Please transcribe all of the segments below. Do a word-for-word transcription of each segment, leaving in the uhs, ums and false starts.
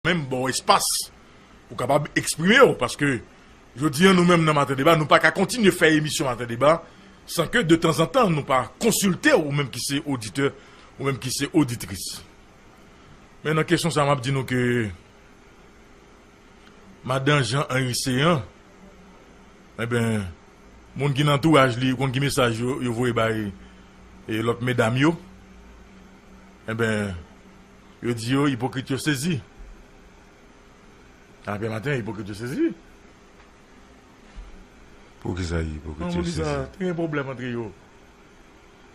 menm ba w espas pou w kapab eksprime w, paske jodi a nou menm nan Maten Deba, nou pa ka kontinye fè emisyon Maten Deba san ke de tanzantan nou pa konsilte ou menm ki se oditè, ou menm ki se oditris. Men nan kesyon sa, m ap di nou ke Madan Jean Henry Céant, enben, moun ki nan antouraj li, yo konn ki mesaj yo, yo voye bay e lòt medam yo, enben, yo di yo ipokrit, yo sezi. Apre maten, ipokrit, yo sezi. Poukisa ipokrit, yo sezi? Te gen pwoblèm antre yo.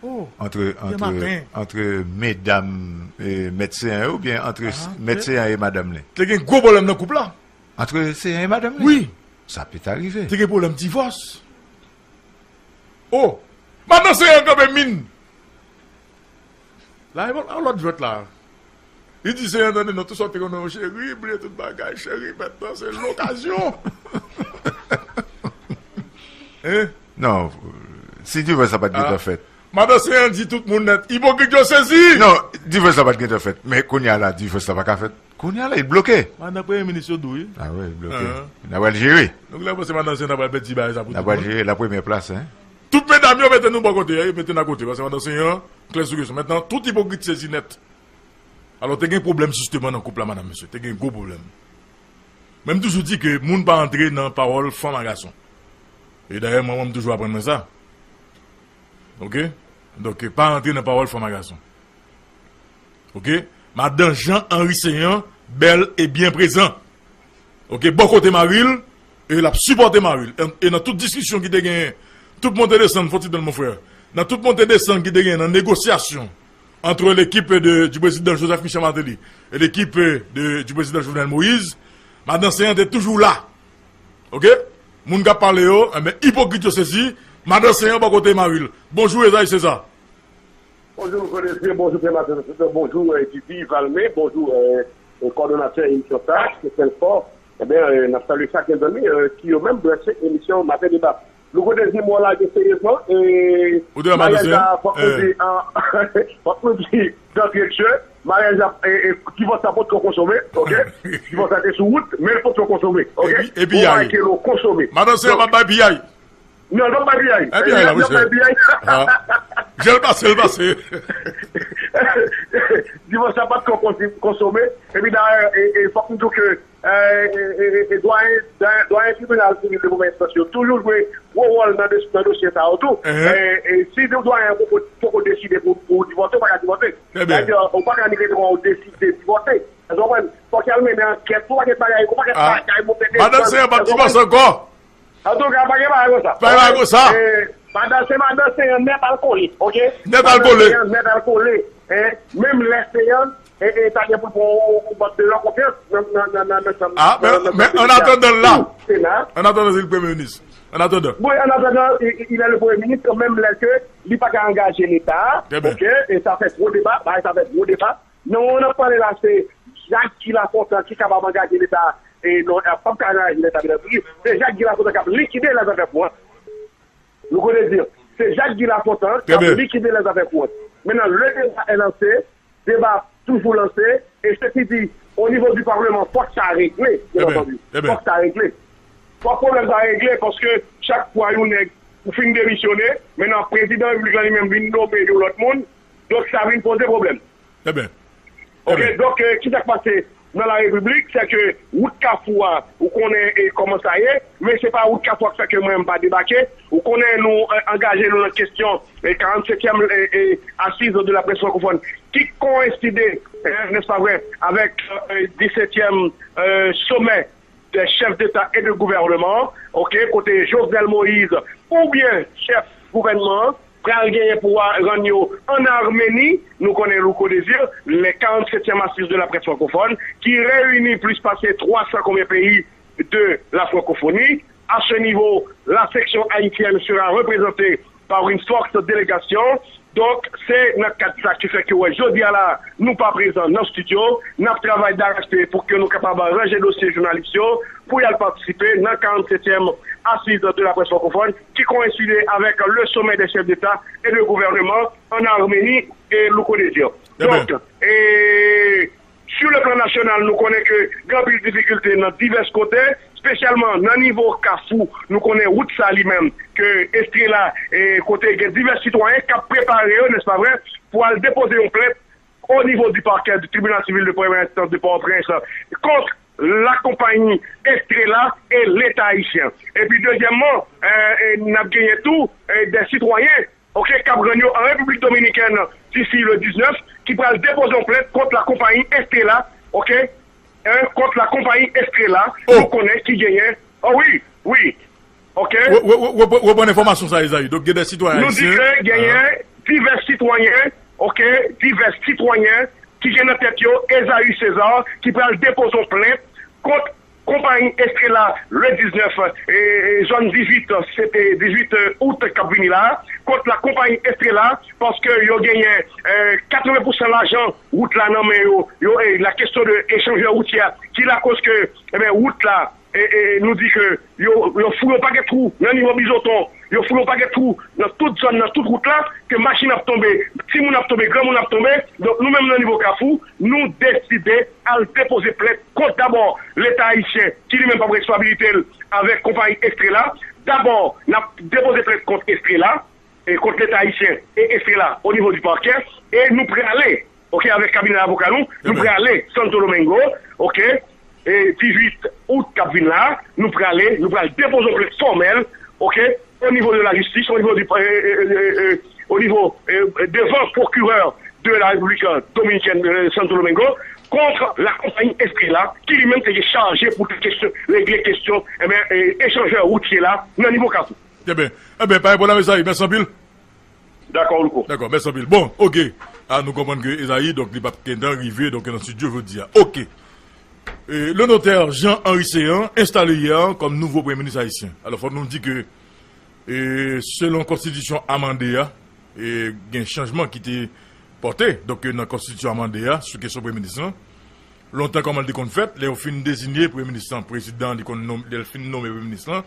Oh, antre, antre, antre medam e mèt Céant yo oubyen antre mèt Céant e madanm li? Te gen gwo pwoblèm nan koup la. Antre Céant e madanm li? Wi. Sa peta rive. Te gen pwoblèm divòs. Oh, madan Céant kanpe min. La, e bon, lòt jwèt la. Li di, Céant, tande non, tout sa w te konnen, cheri, bliye tout bagay, cheri, mentnan se lokazyon. Hein? Non, si divòs la pa t gentan fèt. Madan Céant di tout moun nèt, ipokrit yo sezi! Non, divòs la pa t gentan fèt. Men kounye a la, divòs la pa ka fèt. Kounye a la, li bloke. Madan premye minis yo di w, wi. Ah wi, li bloke. N a pral jere. Donk, lè w panse madan Céant ta pral pèdi bagay sa pou tout moun. N a pral jere la premyè plas, hein. Tout medam yo mete nou bò kote, yo mete n akote, paske madan Céant klè sou kesyon. Mentnan, tout ipokrit sezi nèt. Alò, te gen pwoblèm jisteman nan koup la, madanm, mesye. Te gen gwo pwoblèm. Men m toujou di ke moun pa antre nan pawòl fanm a gason. E dayè, mwen, mwen, m toujou aprann mwen sa. Oke? Donk, pa antre nan pawòl fanm a gason. Oke? Madan Jean Henry Céant, bèl e byen prezan. Oke, bò kote mari l, e l ap sipòte mari l. E, e nan tout diskisyon ki te genyen, tout monte desann, fò ti tann, mon frè. Nan tout monte desann ki te genyen nan negosyasyon entre l'équipe de, du président Joseph Michel Martelly et l'équipe de, du président Jovenel Moïse, madan Céant te toujou la. Oke? Moun k ap pale yo, enben, ipokrit yo sezi, madan Céant bò kote mari l. Bonjou, Esaïe César. Bonjou, Louko Désir, bonjou, Frè Maten Deba, bonjou, eh, Didi Valmé, bonjou, eh, eh, kòdonatè emisyon sa, Christian Faure. Ebyen, eh, n ap salye chak grenn zanmi, eh, ki yo menm branche emisyon Maten Deba. Louko Désir, m wè w lage seryezman, eh, maryaj la, fòk nou di, ah, fòk nou di, d'entrée de jeu, maryaj la, eh, eh, divòs la potko konsome, oke? Divòs la te sou wout, men l potko konsome, oke? Epi, epi, bon, y a, Michael, konsome. Madan Céant p ap bay piyay. Non, l p ap bay piyay. L p ap bay piyay. Jè l pase, l pase. Divòs la pa t ko konsome. Epi dayè, e, e, fòk m di w ke, e, e, e, e, dwayen, dwayen, dwayen tribinal sivil de premyè enstans yo toujou jwe gwo wòl nan, nan dosye sa yo tou. E, e, si dwayen an poko, poko deside pou, pou divòse, ou pa ka divòse. Sa vle di, ou pa ka ni rete kòman ou deside divòse. Èske w konprann? Fòk y al mennen ankèt, ou pa gen bagay, ou pa gen bagay, ou pa gen... Madan Céant p ap divòse ankò. Antouka, pa gen bagay konsa. Pa gen bagay konsa. Eh, madan, se madan Céant nèt al kole, oke? Nèt al kole. Madan Céant nèt al kole. Eh, menm lè Céant, eh, eh, ta gen pou l pran yon, yon, yon bòt de lò konfyans nan, nan, nan, nan, nan chanm, ah, men, nan, nan, men, an atandan l la. An atandan, se li premye minis. An atandan. Bon, an atandan, il, il est le premier ministre, menm lè ke li pa ka angaje Leta, oke? E sa fè gwo deba, bagay sa fè gwo deba. Non, n ap pale la, se Jak Gi Lafontan ki kapab angaje Leta, e non, ap, p ap ka angaje Leta, mesye. Se Jak Gi Lafontan k ap likide lèzafè kouran. Nou konnen di, se Jak Gi Lafontan k ap likide lèzafè kouran. Maintenant, le débat est lancé, deba toujou lanse, e se ki di, o nivo di Parlement, fòk sa regle, byen antandi. Fòk sa regle. Fòk pwoblèm sa regle, paske chak fwa yon nèg ou fin demisyone, men nan prezidan repiblik la li menm vin nome yon lòt moun, donk sa vin poze pwoblèm. Oke, donk, eh, kisa k pase nan la repiblik, se ke wout Kafou a, ou konnen, eh, kòman sa ye, men se pa wout Kafou a k fè ke mwen m pa debake. Ou konnen nou, eh, angaje nou nan kesyon, eh, karannsetyèm, eh, eh, asiz de la presse francophone, ki koenside, eh, n'est-ce pas vrai, avèk, eh, disetyèm, eh, somè des chefs d'État et de gouvernement, oke, kote Jovenel Moïse oubyen chèf gouvènman an pral genyen pou rann yo an Armeni, nou konnen Louko Désir, les quarante-septième assises de la presse francophone, ki reyini plis pase twa san konbyen peyi de la francophonie. À ce niveau, la section haïtienne sera représentée par une forte délégation. Donk, se nan kad sa ki fè ke, wè, jodi a la, nou pa prezan nan estidyo, n ap travay darache pou ke nou kapab ranje dosye jounalis yo pou y al patisipe nan karannsetyèm Assises de la presse francophone ki koenside avèk le sommet des chefs d'État et de gouvernement en Arménie, e Louko Désir. Donk, e Sou le plan nasyonal, nou konnen ke gen anpil difikilte nan divès kote, espesyalman nan nivo Kafou. Nou konnen wout sa li menm, ke Estrela, e, kote gen divès sitwayen k ap prepare yo, nèspa vre, pou al depoze yon plent o nivo di pakè di Tribinal Sivil de Premyè Enstans de Pòtoprens kont la konpayi Estrela e Leta ayisyen. Epi dezyèmman, e, e, n ap genyen tou, e, de sitwayen, oke, k ap rann yo an Repiblik Dominikèn disi le diznèf, ki pral depoze yon plent kont la konpayi Estrela, oke, en, kont la konpayi Estrela, nou konnen ki genyen, o wi, wi, oke. Reprann enfòmasyon sa, Ezayi. Donk, gen de sitwayen ayisyen. Nou di ke genyen divès sitwayen, oke, divès sitwayen ki gen nan tèt yo Ezayi César, ki pral depoze yon plent kont konpayi Estrela le diznèf, e, e, zòn dizuit, se te dizuit, e, out k ap vini la, kont la konpayi Estrela, paske yo genyen, e, katreven pousan lajan wout la nan men yo, yo, e, la kesyon de echanjè woutyè, ki lakoz ke, e ben, wout la, e, e, nou di ke yo, yo foure yon pakèt twou nan nivo Bizoton, yo foure yon pakèt twou nan tout zòn, nan tout wout la, ke machin ap tonbe, timoun ap tonbe, granmoun ap tonbe. Donk, nou menm nan nivo Kafou, nou deside al depoze plent kont dabò Leta ayisyen, ki li menm p ap responsabilite l avèk konpayi Estrela. Dabò, n ap depoze plent kont Estrela, e kont Leta ayisyen e Estrela o nivo di pakè, e nou prale, oke, avèk kabinè avoka nou, nou prale Santo Domingo, oke, e dizuit out k ap vin la, nou prale, nou pral depoze yon plent fòmèl, oke, o nivo de lajistis, o nivo di, e, e, e, e, e, o nivo, e, devan pwokirè de la Repiblik Dominikèn, e, Santo Domingo, kont la konpayi Estrela, ki li menm te gen chaje pou te kesyon, regle kesyon, e ben, e, echanjè woutye la nan nivo Kafou. Trè byen. E ben, pa gen pwoblèm, Ezayi. Mèsi anpil. Dakò, Louko. Dakò, mèsi anpil. Bon, oke. A, nou konprann ke Ezayi, donk, li p ap gentan rive, donk, nan estidyo jodi a. Oke. E, le notè Jean Henry Céant enstale yè kòm nouvo premye minis ayisyen. Alò, fòk nou di ke, e, selon konstitisyon amande a, e, gen chanjman ki te pòte, donk, nan konstitisyon amande a, sou kesyon premye minis lan. Lontan, kòman l te konn fèt, lè yo fin deziye premye minis lan, prezidan, li konn nonm-, lè l fin nonmen premye minis lan,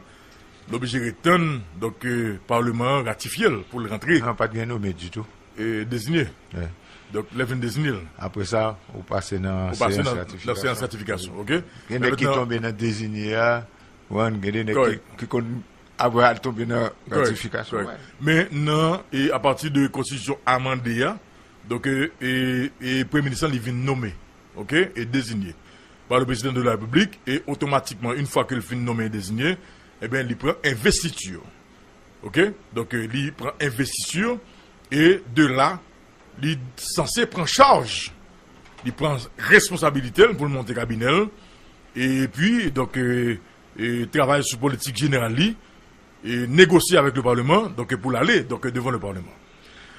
l oblije ret tann, donk, e, paleman an ratifye l pou l rantre. Non, pa t gen nonmen ditou. E, deziye. Wi. Donk, lè fin deziye l. Apre sa, ou pase nan seyans ratifikasyon. Ou pase nan, nan seyans ratifikasyon, oke? Gen nèg ki tonbe nan deziye a, wi, gen de nèg ki, ki konn apre al tonbe nan ratifikasyon. Kòrèk. Men nan, e, apati de konstitisyon amande a, donk, e, e, e premye minis lan, li vin nonmen, oke, e deziye pa le président de la République, e otomatikman, yon fwa ke l fin nonmen e deziye, e ben, li pran envestiti. Oke? Donk, e, li pran envestiti, e de la, li sanse pran chaj, li pran responsabilite l pou l monte kabinè l, epi, donk, e, e travay sou politik jeneral li, e negosye avèk le paleman, donk, pou l ale, donk, devan le paleman.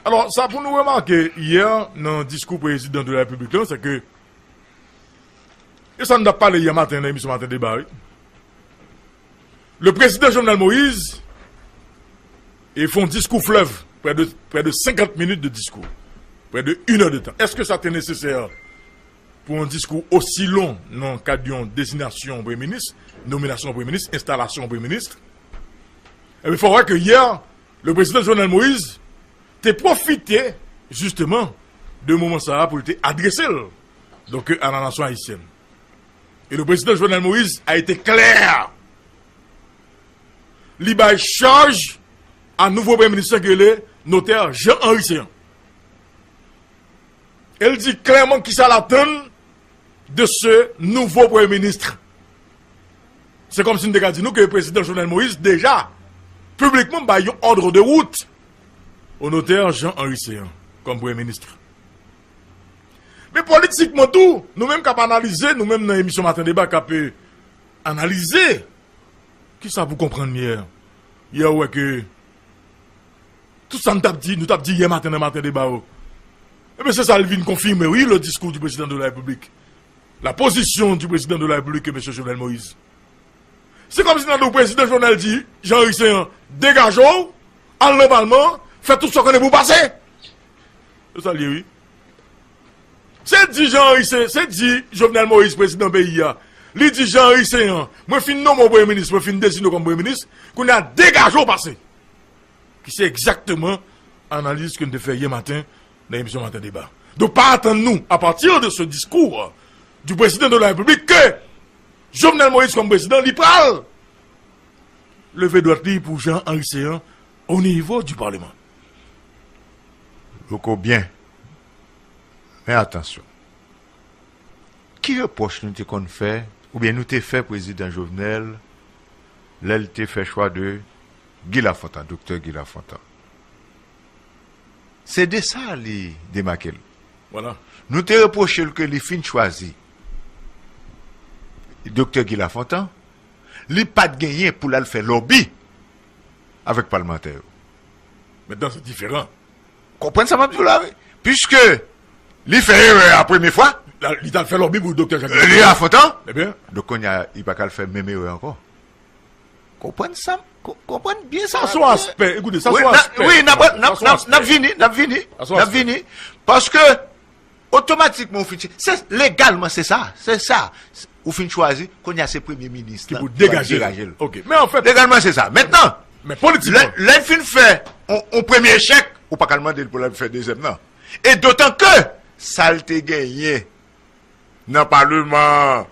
Alò, sa pou nou remake yè nan diskou prezidan de la Repiblik lan, se ke, e sa n t ap pale yè maten nan emisyon Maten Deba, wi. Le président Jovenel Moïse, e fè yon diskou flèv, près de, près de cinquante minutes de discours, près de une heure de temps. Èske sa te nesesè pou yon diskou osi lon nan kad yon dezinyasyon premye minis, nominasyon premye minis, enstalasyon premye minis? Ebyen, fò wè ke yè, le président Jovenel Moïse te pwofite, jisteman, de moman sa a pou l te adrese l, donk, a la nasyon ayisyèn. E le président Jovenel Moïse a été clair. Li bay chaj a nouvo premye minis lan ki rele notè Jean Henry Céant. E l di klèman kisa l atann de ce nouveau Premier ministre. Se kòmsi n te ka di nou ke prezidan Jovenel Moïse deja piblikman bay yon ordre de route au notaire Jean Henry Céant kòm premye minis. Men politikman tou, nou menm k ap analize, nou menm nan emisyon Maten Deba k ap, e, analize, kisa pou konprann yè? Yè ou wè ke tout sa n t ap di, nou t ap di yè maten nan Maten Deba yo. Ebyen, se sa l vin konfime, wi, le discours du président de la République. La position du président de la République, mesye Jovenel Moïse. Se kòmsi n ap di w prezidan Jovenel di Jean Henry Céant, degaje w, al nan palman, fè tout sa w konnen pou w pase. Se sa l ye, wi. Se di Jean Henry Céant, se di Jovenel Moïse, prezidan peyi a. Li di Jean Henry Céant, mwen fin nonmen w premye minis, mwen fin deziye w kòm premye minis, kounye a degaje w pase. Ki se egzakteman analiz ke n te fè yè maten nan emisyon Maten Deba. Donk, pa atann nou, à partir de ce discours, du président de la République que Jovenel Moïse comme président, li pral levé dwèt li pou Jean Henry Céant au niveau du Parlement. Louko byen. Men atansyon. Ki repwòch nou te konn fè, oubyen nou te fè prezidan Jovenel lè l te fè chwa de Guy Lafontant, doktè Guy Lafontant? Se de sa li demake l. Voilà. Nou te repwoche l ke li fin chwazi doktè Guy Lafontant, li pa t genyen pou l al fè lòbi avèk palmantè yo. Mentnan, se diferan. Konprann sa m ap di w la, wi. Piske li fè erè a premye fwa, Li t al fè lòbi pou doktè Jacques Guy Lafontant, Ebyen, donk kounye a, li pa ka al fè menm erè ankò. Konprann sa, konprann byen sa. Sa se yon aspè, ekoute, sa se yon aspè. Wi, n ap vini, n ap vini, n ap vini. Paske otomatikman ou fin, se legalman se sa, se sa. Ou fin chwazi, kounye a se premye minis ki pou degaje l. Legalman se sa. Mentnan, men politikman, lè l fin fè yon premye echèk, ou pa ka al mande l pou l al fè dezyèm nan. E dotan ke sa l te genyen nan paleman an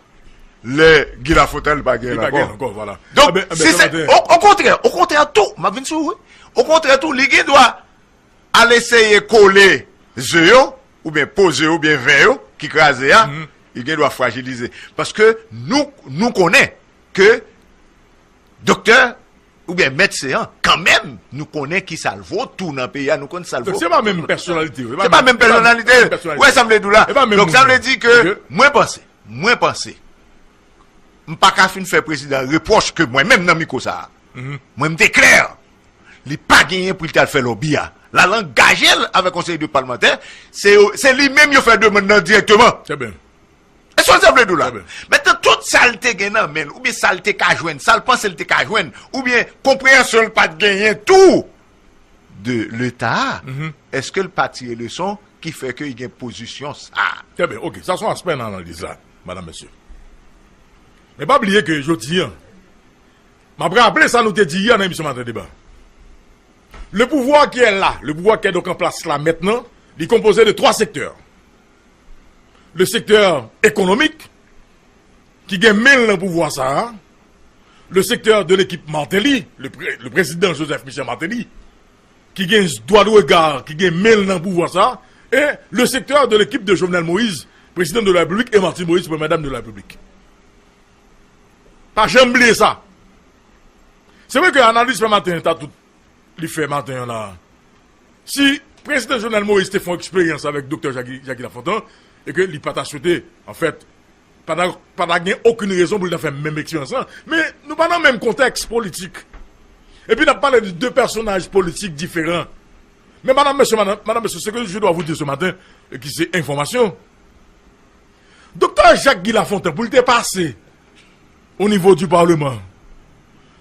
lè Guy Lafontant li pa genyen l ankò. Donk, si se, okontrè, okontrè tou, m ap vin sou ou, wi. Okontrè tou, li gen dwa al eseye kole ze yo, oubyen po ze yo, oubyen ven yo ki kraze a, li gen dwa frajilize. Paske nou, nou konnen ke doktè oubyen mèt Céant, kanmenm, nou konnen ki sa l vo tou nan peyi a, nou konn sa l vo. Se pa menm pèsonalite. Se pa menm pèsonalite. Ou wè sa m vle di w la? Donk, sa vle di ke mwen panse, mwen panse, m pa ka fin fè prezidan repwòch ke mwen menm nan mikwo sa a. Mwen, m te klè. Li pa genyen pou l t al fè lòbi a. L al angaje l avèk yon seri de palmantè. Se li menm yo fè demann nan dirèkteman. Èske w sa m vle di w la? Mentnan, tout sa l te gen nan men l, oubyen sa l te ka jwenn, sa l panse l te ka jwenn, oubyen konpreyansyon l pa t genyen tou de Leta a, èske l pa tire leson ki fè ke l gen pozisyon sa a? Trè byen, oke. Sa se yon aspè nan analiz la, madanm, mesye. Men pa bliye ke jodi a, m ap raple sa nou te di yè nan emisyon Maten Deba. Le pouvoir qui est là, le pouvoir qui est donc en place là maintenant, li konpoze de twa sektè. Le secteur économique, ki gen men l nan pouvwa sa a, le secteur de l'équipe Martelly, le, pré- le président Joseph Michel Martelly, ki gen dwa de rega, ki gen men l nan pouvwa sa a, et le secteur de l'équipe de Jovenel Moïse, président de la République, et Martine Moïse, première dame de la République. Pa janm bliye sa. Se vre ke analiz pè maten an ta tout li fè maten an la a. Si prezidan Jovenel Moïse te fè yon eksperyans avèk doktè Jacky, Jacky Lafontant, e ke li pa ta swete, anfèt, pa ta, pa ta gen okenn rezon pou li ta fè menm eksperyans lan. Men nou pa nan menm kontèks politik. Epi n ap pale de de pèsonaj politik diferan. Men madanm, mesye, madanm, madanm, mesye, ce que je dois vous dire ce matin, e ki se enfòmasyon, Doktè Jacques Guy Lafontant, pou l te pase o nivo di palman,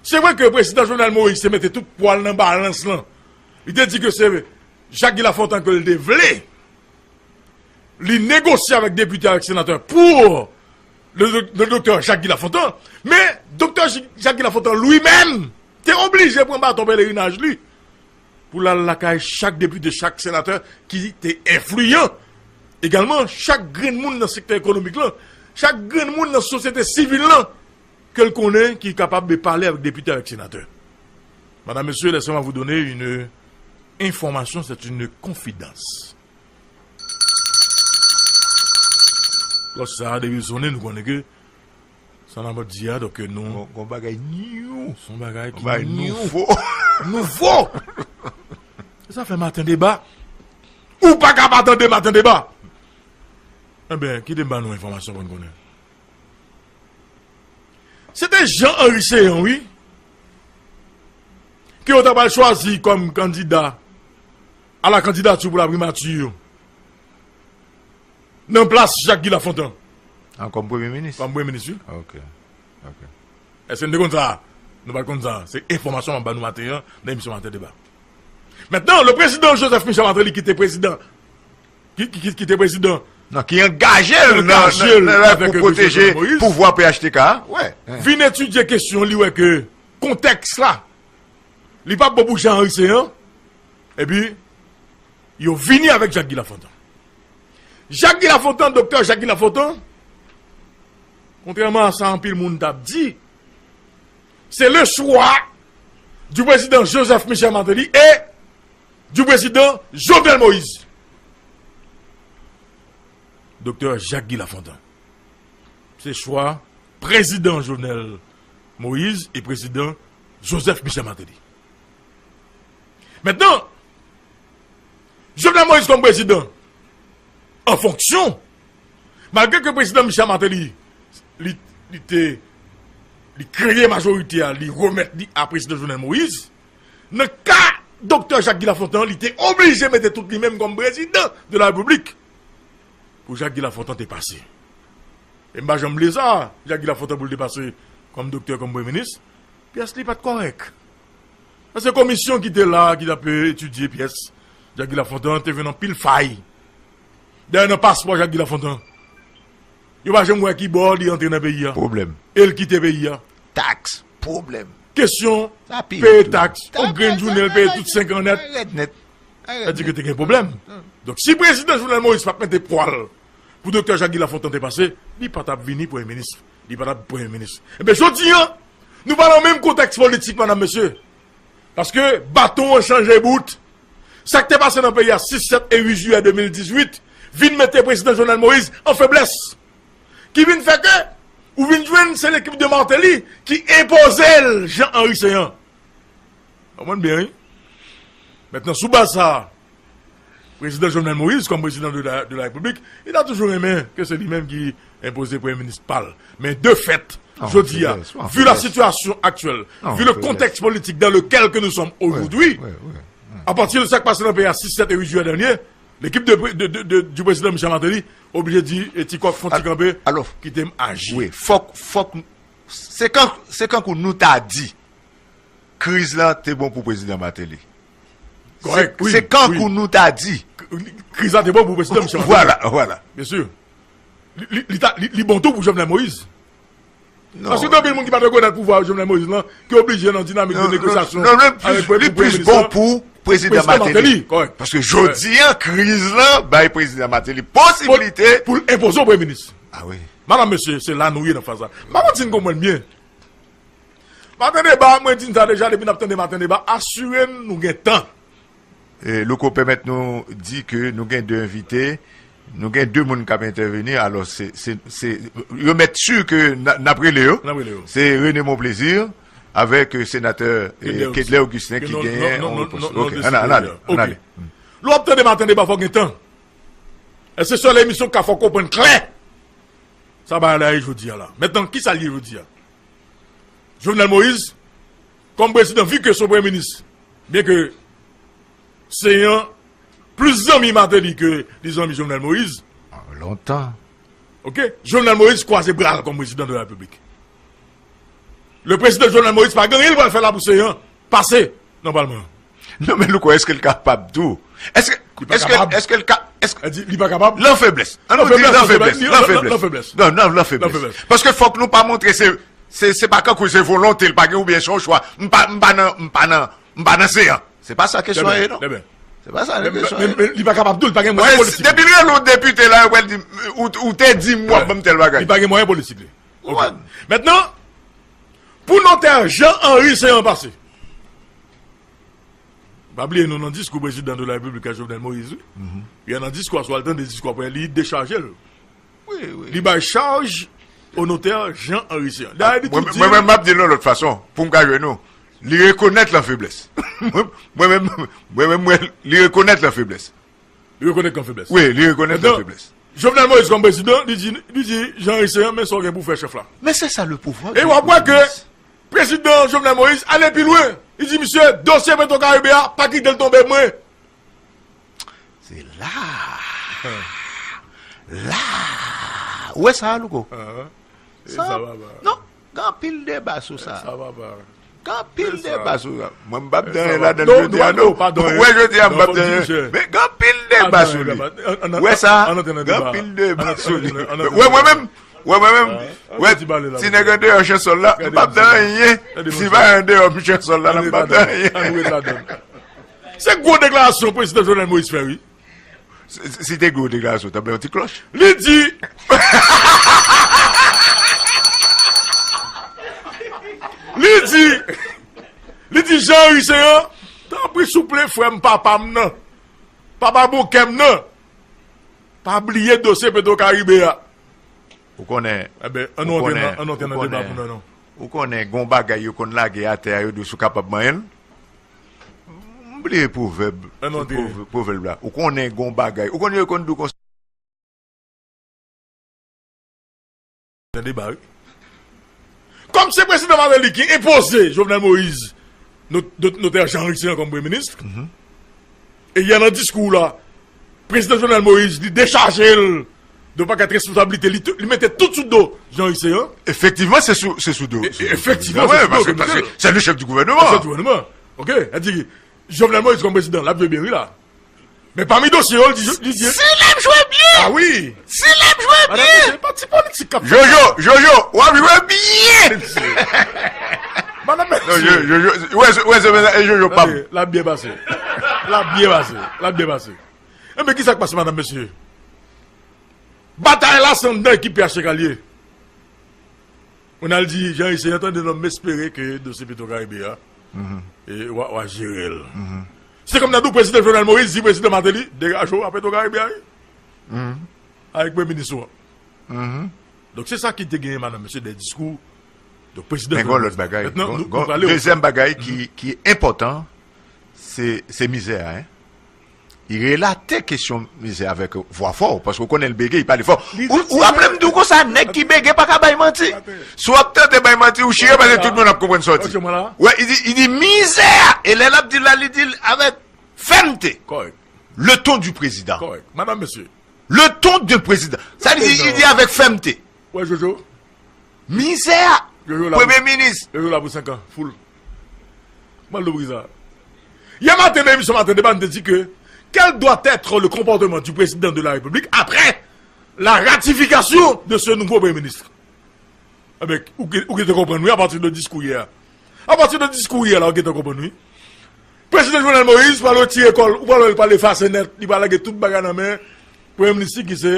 se vre ke prezidan Jovenel Moïse te mete tout pwa l nan balans lan. Li te di ke se Jacques Guy Lafontant ke l te vle. Li negosye avèk depite, avèk senatè pou le, le doktè Jacques Guy Lafontant. Men doktè Jacques Guy Lafontant li menm te oblije pran baton pelerinaj li pou l al lakay chak depite, chak senatè ki te enfliyan. Egalman, chak grenn moun nan sektè ekonomik lan, chak grenn moun nan sosyete sivil lan, ke l konnen ki kapab pale avèk depite, avèk senatè. Madame, Monsieur, laissez-moi vous donner une information, c'est une confidence. Lòt sa a, depi l sonnen, nou konnen ke sa n ap di a, donk nou. Gon, gon bagay nyou. Se yon bagay ki nyou. Nouvo. Nouvo! E sa fè maten deba. Ou pa ka pa tande maten deba. Enben, kite m ba nou enfòmasyon pou n konnen. Se te Jean Henry Céant, wi, ke yo ta pral chwazi kòm kandida a la kandidati pou la primati nan plas Jacques Guy Lafontant. Ah, kòm premye minis? Kòm premye minis, wi. Ok. Ok. Èske n te konn sa? Nou pa t konn sa. Se enfòmasyon m ap ba nou maten an nan emisyon Maten Deba. Mentnan, le prezidan Joseph Michel Martelly, ki te prezidan, ki, ki, ki, ki te prezidan, Non, ki angaje l nan, nan, nan, nan pou pwoteje pouvwa P H T K a. Wè. Vin etidye kesyon, li wè ke kontèks la, li pa bon pou Jean Henry Céant. Epi, yo vini avèk Jacques Guy Lafontant. Jacques Guy Lafontant, doktè Jacques Guy Lafontant, Kontrèman a sa anpil moun t ap di, c'est le choix du président Joseph Michel Martelly et du président Jovenel Moïse. Doktè Jacques Guy Lafontant. Se chwa prezidan Jovenel Moïse e prezidan Joseph Michel Martelly. Mentnan, Jovenel Moïse kòm prezidan an fonksyon, malgre ke prezidan Michel Martelly, li, li te, li kreye majorite a, li remèt li a prezidan Jovenel Moïse, nan ka Doktè Jacques Guy Lafontant, li te oblije mete tout li menm kòm prezidan de la Repiblik pou Jacques Guy Lafontant te pase. E m pa janm bliye sa, Jacques Guy Lafontant pou l te pase kòm doktè, kòm premye minis, pyès li pa t kòrèk. Paske komisyon ki te la, ki t ap etidye pyès Jacques Guy Lafontant, te jwenn anpil fay. Dayè, nan paspò Jacques Guy Lafontant, yo pa janm wè ki bò li antre nan peyi a. Pwoblèm. E l kite peyi a. Taks, pwoblèm. Kesyon peye taks, yon grenn jounen l peye tout senk an nèt. Sa di ke te gen pwoblèm. Donk, si prezidan Jovenel Moïse pa t mete pwa l pou doktè Jacques Guy Lafontant te pase, li pa t ap vini premye minis. Li pa t ap premye minis. Ebyen, jodi a, nou pa nan menm kontèks politik, madam, mesye. Paske baton an chanje bout. Sa k te pase nan peyi a sis, sèt e uit jiyè de mil dizuit vin mete prezidan Jovenel Moïse an feblès. Ki vin fè ke ou vin jwenn se lekip de Martelly ki enpoze l Jean Henry Céant. Konprann byen, wi. Mentnan, sou baz sa a, prezidan Jovenel Moïse, kòm prezidan de la, de la Repiblik, li ta toujou renmen ke se li menm ki enpoze premye minis pa l. Men de fèt, jodi a, vu la situation actuelle, vu le contexte politique dans lequel que nous sommes aujourd'hui, à partir de sa k pase nan peyi a sis, sèt e uit jiyè dènye, lekip de, de, de, de, du prezidan Michel Martelly oblije di, e, ti kòk fon ti kanpe, kite m aji. Wi, fòk, fòk, se kan, se kankou nou ta di, kriz la te bon pou prezidan Martelly. Kòrèk, wi. Se kankou nou ta di. Kriz la te bon pou prezidan Michel Martelly. Vwala, vwala. Byen si. Li, li, li ta, li, li bon tou pou Jovenel Moïse. Paske gen anpil moun ki pa t rekonèt pouvwa Jovenel Moïse lan, ki oblije nan dinamik de negosyasyon avèk premye minis lan. Non, non, non, li plis bon pou prezidan Martelly. Paske jodi a, kriz lan bay prezidan Martelly posibilite pou l enpoze yon premye minis. A wi. Madam, mesye, se la nou ye nan faz la. M pa konn si n konprann byen. Maten deba, mwen di n sa deja, depi n ap tande maten deba, asire n nou gen tan. E, Louko, pèmèt nou di ke nou gen de envite, nou gen de moun k ap entèveni, alò se, se, se, yo mèt si ke n a, n ap rele yo. N ap rele yo. Se René Monplaisir avèk, e, senatè, e, Kedlè Augustin ki genyen yon repons. Ok, ann ale, ann ale. Lè w ap tande maten deba, fò w gen tan. E se sèl emisyon k ka fè w konprann klè sa bagay la ye jodi a la. Mentnan, kisa l ye jodi a? Jovenel Moïse, kòm prezidan, vi ke se yon premye minis, byen ke Céant plis zanmi Martelly ke li zanmi Jovenel Moïse. Lontan. Ok? Jovenel Moïse kwaze bra l kòm prezidan de la Repiblik. Le prezidan Jovenel Moïse pa gen anyen li pral fè la pou Céant pase nan palman an. Non, men Louko, èske l kapab tou? Èske, èske, èske l ka, èske... Li pa kapab. Lan feblès. Ann nou di lan feblès, lan feblès. Non, non, lan feblès. Paske fòk nou pa montre se, se, se pa kankou se volonte l pa gen oubyen se yon chwa. M pa, m pa nan, m pa nan, m pa nan Céant. Se pa sa kesyon an ye, non. Se pa sa kesyon an ye. Men, men, men li pa kapab tou, li pa gen mwayen politik. Depi l rele w depite la, yo pral di, ou, ou te di m w ap ban m tèl bagay. Li pa gen mwayen politik li. Ok. Mentnan, pou notè Jean Henry Céant pase. Pa bliye nou nan diskou prezidan de la Repiblik a Jovenel Moïse, wi. Wi, nan diskou a, si w al tande diskou a, li dechaje l. Wi, wi. Li bay chaj o notè Jean Henry Céant. Dayè, li tou di... Mwen menm, m ap di l yon lòt fason, pou m ka jwenn ou. Li rekonèt lan feblès. Mwen, mwen menm, mwen menm, mwen, li rekonèt lan feblès. Li rekonèt lan feblès. Wi, li rekonèt lan feblès. Jovenel Moïse kòm prezidan, li di, li di Jean Henry Céant, men sa w gen pou w fè, chèf la. Men se sa le pouvwa. E w ap wè ke prezidan Jovenel Moïse ale pi lwen. Li di, misye, dosye Petro Caribe a, pa kite l tonbe mwen. Se la. La. Ou wè sa, Louko? Sa, non, gen anpil deba sou sa. Gen anpil deba sou sa. Mwen, m p ap di anyen ladan l jodi a, non. Ou wè jodi a, m p ap di anyen. Men gen anpil deba sou li. Ou wè sa? Gen anpil deba sou li. Ou wè mwen menm? Ou wè mwen menm? Ou wè ti nèg andeyò chansòl la? M p ap di anyen. Ti bagay andeyò chansòl la, m p ap di anyen. Se gwo deklarasyon prezidan Jovenel Moïse fè, wi. Si, si te gwo deklarasyon, ta ble yon ti klòch. Li di, Li di Jean Henry Céant, tanpri souple frè m, papa m nan, papa bon kè m nan, pa bliye dosye Petro Caribe a. Ou konnen, Eben, an nou antre nan deba pou nou non. Ou konnen gon bagay yo konn lage atè a, yo di w si w kapab manyen l. M bliye pwovèb, pwovèb la. Ou konnen gon bagay, ou konnen yo konn di w konsa. Nan deba wi. Kòm se prezidan Martelly ki enpoze Jovenel Moïse notè Jean Henry Céant kòm premye minis, e yè nan diskou la, prezidan Jovenel Moïse li dechaje l de yon pakèt responsablite, li mete tout sou do Jean Henry Céant. Efektivman se sou do. Efektivman se sou do. Se le chèf du gouvènman. Ok, sa di Jovenel Moïse kòm prezidan l ap jwe byen wi la. Men pami dosye yo, li di, li di. Si l ap jwe byen! Ah wi! Si l ap jwe byen! Pati politik k ap fè. Jojo, Jojo, w ap jwe byen! Madanm mesye. Jojo, wè se, wè se, e Jojo pa m. L ap byen pase. L ap byen pase. L ap byen pase. Enben, ki sa k pase, madanm mesye? Batay la se anndan ekip P H T K l ye. Moun al di Jean Henry Céant, tande non, m espere ke dosye Petro Caribe a, e, w a, w a jere l. Se kòm nan tou prezidan Jovenel Moïse di prezidan Martelly, degaje w a Petro Caribe a wi. Avèk premye minis ou an. Donk se sa ki te genyen madanm mesye de diskou. Donk prezidan. Men gon lòt bagay, gon dezyèm bagay ki, ki enpòtan, se, se mizè a, en. Li relate kesyon mizè avèk vwa fò, paske w konnen l bege, li pale fò. Ou raple m di w konsa, nèg ki bege pa ka bay manti. Si w ap tante bay manti, ou chire paske tout moun ap konprann sa w di. Wè, li di, li di mizè a, e lè l ap di l la, li di l avèk fèmte. Le ton du président. Kòrèk. Madanm, mesye. Le ton d'un président. Sa li di, li di avèk fèmte. Wè, Jojo. Mizè a. Premye minis. Jojo la pou senk an. Full. Mwen louvri sa. Yè maten nan emisyon Maten Deba, nou te di ke quel doit être le comportement du président de la République après la ratification de ce nouveau premier ministre? Enben, ou gentan konprann wi, apati de diskou yè a. Apati de diskou yè la, ou gentan konprann wi. Prezidan Jovenel Moïse pral retire kò l, ou pral wè l pral efase nèt, li pral lage tout bagay nan men premye minis li ki se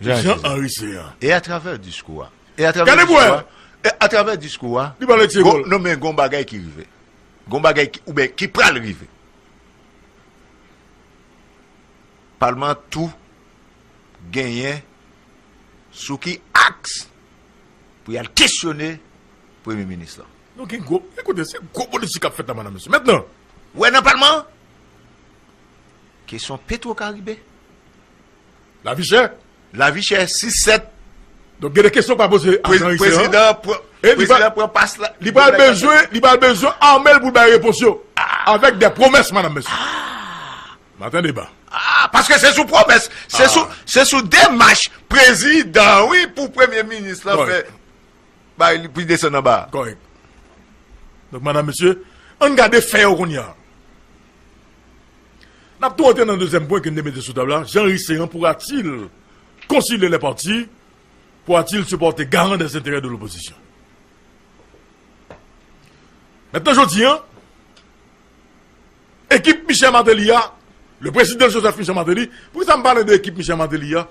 Jean Henry Céant. E atravè diskou a. E atravè diskou a. E atravè diskou a. Li pral retire kò l. Non men gon bagay ki rive. Gon bagay ki, oubyen ki pral rive. Palman an tou genyen sou ki aks pou y al kesyone premye minis lan. Nou gen gwo, ekoute, se gwo politik k ap fèt la, madanm, mesye. Mentnan, ou wè nan palman an, kesyon Petro Caribe. Lavi chè. Lavi chè, sis sèt. Donk, gen de kesyon pa poze a Jean Henry Céant. Prezidan pran pas la. Li pral bezwen, li pral bezwen ame l pou l bay repons yo. Avèk de pwomès, madanm, mesye. Maten Deba. Paske se sou pwomès, se sou, se sou demach prezidan, wi, pou premye minis lan fè. Bay li pou l desann anba. Kòrèk. Donk, madanm, mesye, ann gade fè yo kounye a. N ap tou antre nan dezyèm pwen ke n te mete sou tab la. Jean Henry Céant pourra-t-il concilier les partis? Pourra-t-il se porter garant des intérêts de l'opposition? Mentnan, jodi a, ekip Michel Martelly a, le prezidan Joseph Michel Martelly, poukisa m pale de ekip Michel Martelly a?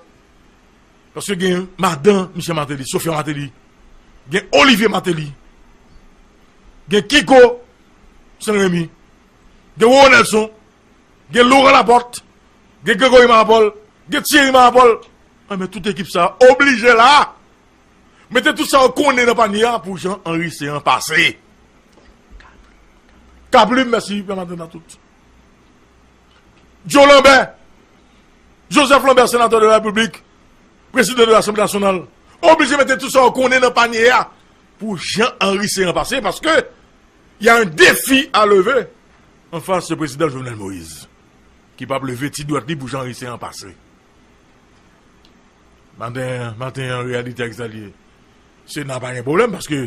Paske gen madan Michel Martelly, Sophia Martelly, gen Olivier Martelly, gen Kiko Saint Remy, gen Roro Nelson, gen Laurent Laporte, gen Gregory Marapol, gen Thierry Marapol. Enben, tout ekip sa a oblije la. Mete tout sa yo konnen nan panye a pou Jean Henry Céant pase. Kaplim, mèsi, pèmèt nou tout. Joe Lambert, Joseph Lambert, senatè de la Repiblik, prezidan de Lasanble Nasyonal, oblije mete tout sa yo konnen nan panye a pou Jean Henry Céant pase, paske y a un défi à lever en face de prezidan Jovenel Moïse, ki p ap leve ti dwèt li pou Jean Henry Céant pase. Maten, maten an, reyalite a ki sa l ye. Sena pa gen pwoblèm, paske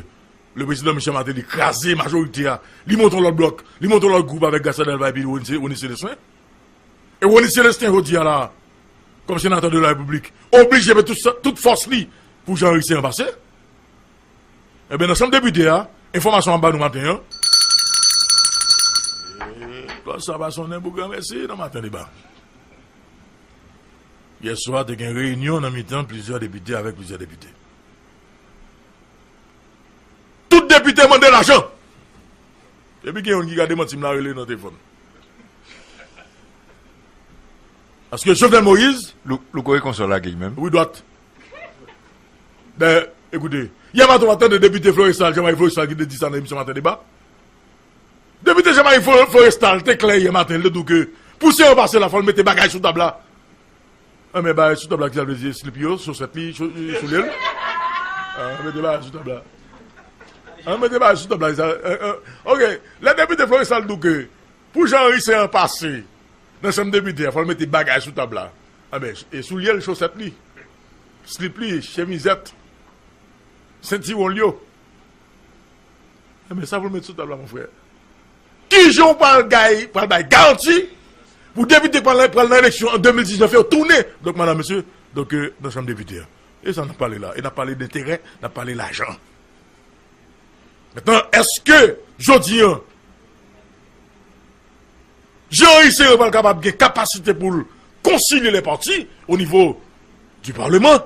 le prezidan Michel Martelly kraze majorite a. Li monte yon lòt blòk, li monte yon lòt gwoup avèk Garcia Delva epi Rony Célestin. E Rony Célestin, jodi a la, kòm senatè de la Repiblik, oblije met tout, tout fòs li pou Jean Henry Céant pase. Enben, nan Chanm Depite a, enfòmasyon m ap ba nou maten an. Klòch sa pa sonnen pou granmesi nan Maten Deba. Yè swa, te gen reyinyon nan mitan plizyè depite avèk plizyè depite. Tout depite mande lajan. Epi gen youn ki ka demanti m la, rele nan telefòn. Paske Jovenel Moïse, Lou-, Louko e konsa lage li menm. Wi, dwat. Dayè, ekoute, yè maten w ap tande depite Florestal, Jean-Marie Florestal ki te di sa nan emisyon Maten Deba. Depite Jean-Marie Flo-, Florestal te klè yè maten, li te di w ke pou se an pase la, fò l mete bagay sou tab la. Anben, bagay sou tab la, ki sa l vle di? Slip yo, chosèt li, cho-, soulye l. Ah, mete bagay sou tab la. Ah, mete bagay sou tab la, sa, eh, eh, ok, lè depite Florestal di w ke pou jan Henry se an pase nan chanm depite a, fò l mete bagay sou tab la. Anben, e soulye l, chosèt li, slip li, chemizèt, sentiwon l yo. Enben, sa pou l met sou tab la, mon frè. Kijan w pral gay, pral bay garanti pou depite pral, pral nan eleksyon an de mil diznèf yo tounen, donk, madanm, mesye, donk, euh, nan chanm depite a? E sa n ap pale la. E n ap pale denterè, n ap pale lajan. Mentnan, èske jodi an, Jean Henry Céant pral kapab gen kapasite pou l konsilye lè pati o nivo di Palman?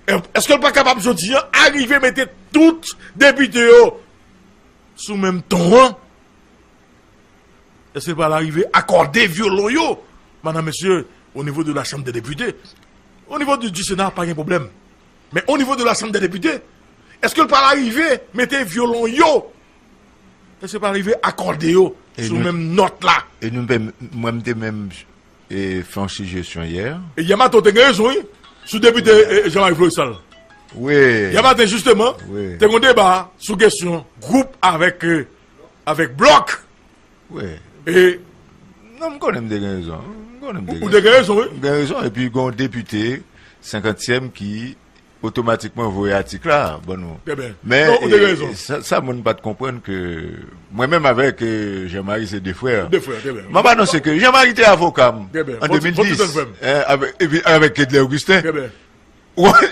Èske l pa kapab jodi an arive mete tout depite yo sou menm ton an? Èske l pral arive akòde vyolon yo, madanm, mesye, o nivo de la Chambre des Députés? O nivo di, di Sena, pa gen pwoblèm. Men o nivo de la Chambre des Députés, èske l pral arive mete vyolon yo? Èske l pral rive akòde yo sou menm nòt la? E nou, mwen, m te menm, e, fè yon sijesyon yè. E yè maten, w te gen rezon, wi, sou depite, e, Jean-Marie Florestal. Wi. Yè maten, jisteman, te gen deba sou kesyon gwoup avèk, e, avèk blòk. Wi. E non, m konnen m te gen rezon. M konnen m te gen rezon, wi. M gen rezon, epi gen yon depite senkantyèm ki otomatikman voye atik la ban nou. Men, e, sa, sa moun pa t konprann ke mwen menm avèk, e, Jean-Marie se de frè. M ap anonse ke Jean-Marie te avoka m an de mil dis, en, avèk, epi avèk Kedlè Augustin.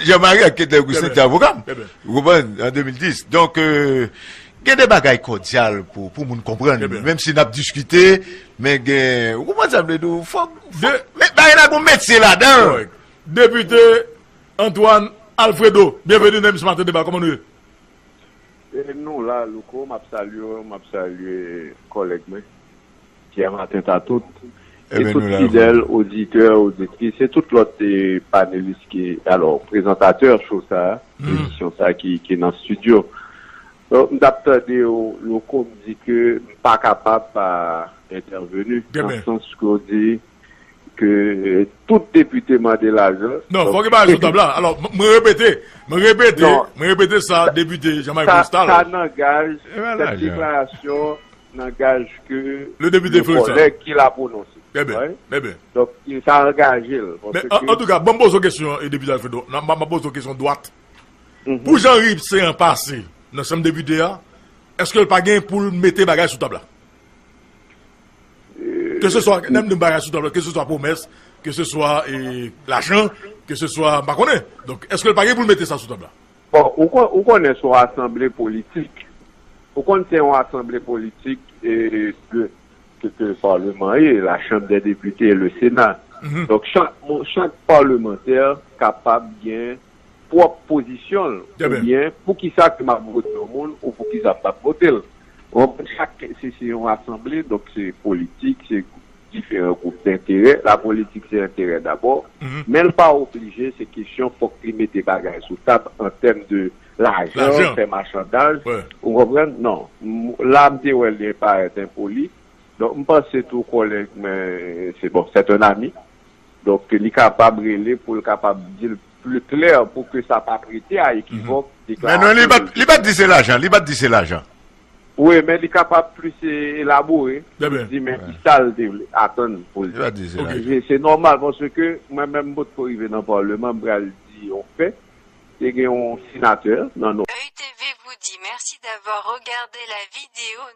Jean-Marie ak Kedlè Augustin te avoka m. Ou konprann? An de mil dis. Donk, e, gen de bagay kòdyal pou, pou moun konprann. Menm si n ap diskite, men gen, ou konprann sa m vle di w? Fòk, fòk, men bagay la gon metye ladan l. Depite Antoine Alfredo, byenveni nan emisyon Maten Deba, kòman nou ye? E nou la, Louko, m ap salye w, m ap salye kòlèg mwen, Pierre Martin Tatout, e tout fidèl oditè, oditris, e tout lòt, e, panelis ki, alò, prezantatè show sa a, emisyon sa a ki, ki nan estidyo. Donk, m t ap tande w, Louko, m di ke m pa kapab pa entèveni, nan sans ke w di, ke tout depite mande lajan. Non, fòk gen bagay sou tab la. Alò, m-, mwen repete, mwen repete, mwen repete sa depite Jean-Marie Florestal. Sa nan gaj, sèt deklarasyon nan gaj ke le depite Florestal, kòlèg ki la pwononse. Trè byen, trè byen. Donk, sa angaje l. Men, an, antouka, ban m poze w kesyon, e, depite Alfredo. M ap poze w kesyon dwat. Pou jan Rive se an pase nan chanm depite a, èske l pa gen pou l mete bagay sou tab la? Keseswa, lè m di m bagay sou tab la, keseswa pwomès, keseswa, e, lajan, keseswa, m pa konnen. Donk, èske l pa gen pou l mete sa sou tab la? Bon, ou kon-, ou konnen se yon asanble politik. Ou konn se yon asanble politik, e, de, ke, ke Palman ye, la Chambre des Députés et le Sénat. Donk, chak moun, chak palmantè kapab gen pwòp pozisyon l, oubyen poukisa ke m ap vote yon moun ou poukisa m p ap vote l. Ou konprann? Chak, se, se yon asanble, donk se politik, se diferan gwoup denterè. Lapolitik se enterè dabò, men l pa oblije, se kesyon fòk li mete bagay sou tab an tèm de lajan, fè machandaj. Ou konprann? Non. M-, la, m te wè l parèt enpoli. Donk, m panse tou kòlèg mwen, se, bon, c'est un ami. Donk, li kapab rele pou l kapab di l pli klè pou ke sa pa prete a ekivòk, deklarasyon. Men non, li pa t, li pa t di se lajan, li pa t di se lajan. Wi, men li kapab plis, e, elabore, di men ki sa l te vle atann pou l di. Se, se nòmal, paske mwen menm, m potko rive nan palman, m pral di yon fè. Te gen yon senatè nan Nò. E U T V vous dit merci d'avoir regardé la vidéo.